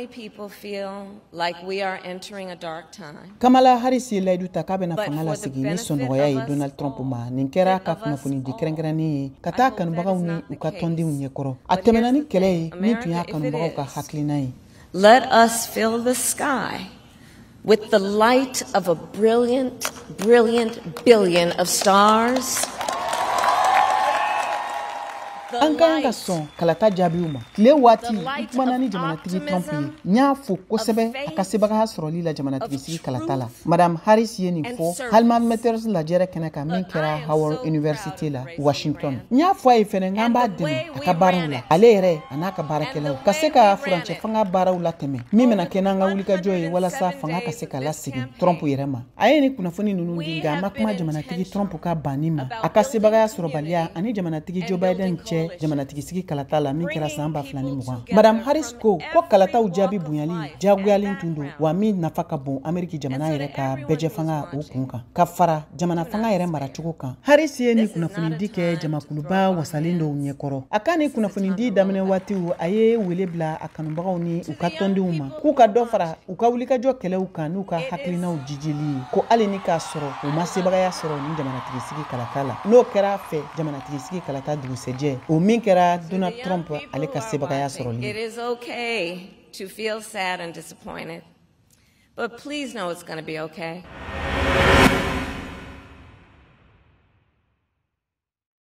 many people feel like we are entering a dark time. Kamala Harris ye layidu ta k'a bɛna fanga lasegin ni sɔnɔgɔya ye Donald Trump ma. Nin kɛra ka kunnafoni di kɛrɛnkɛrɛnnen ye ka taa kanubagaw ni u ka tɔndenw ɲɛkɔrɔ. A tɛmɛna ni kɛlɛ ye min tun y'a kanubagaw ka hakilina ye. Let us fill the sky with the light of a brilliant, brilliant billion of stars. An ka kan ka sɔn kalata jaabiw ma. Tile waati, n kumana ni jamanatigi Trump ye, n y'a fo kosɛbɛ a ka sebagaya sɔrɔli la jamanatigisigi kalata la. Madame Harris ye nin fɔ Alma Mater lajɛrɛ kɛnɛ kan min kɛra Howard University la, Washington. N y'a fɔ a ye fɛnɛ k'an b'a dɛmɛ a ka baaraw la, ale yɛrɛ a n'a ka baarakɛlaw, ka se ka furancɛ fanga baaraw latɛmɛ min bɛna kɛ n'an ka wulikajɔ ye walasa fanga ka se ka lasegin Trump yɛrɛ ma. A ye nin kunnafoni ninnu di, nka a ma kuma jamanatigi Trump ka banni ma a ka sebagaya sɔrɔbaliya ani jamanatigi Joe Biden cɛ jamanatigisigi kalata la min kɛra san 2020. Madame Harris ko ko kalataw jaabi bonyali diyagoyalen tun don, wa min nafa ka bon Ameriki jamana yɛrɛ ka bɛɛjɛ fanga o kun kan, ka fara jamana fanga yɛrɛ maracogo kan. Harris ye nin kunnafonidi kɛ jamakuluba wasalen dɔw ɲɛkɔrɔ. A ka nin kunnafonidi daminɛ waatiw, a ye wele bila a kanubagaw ni u ka tɔndenw ma k'u ka dɔ fara u ka wulikajɔ kɛlɛw kan n'u ka hakilinaw jijili ye, ko hali ni k'a sɔrɔ u ma sebagaya sɔrɔ nin jamanatigisigi kalata la, n'o kɛra a fɛ jamanatigisigi kalata dugusɛjɛ, o min kɛra Donald Trump ale ka sebagaya sɔrɔli. It is okay to feel sad and disappointed, but please know it's going to be okay.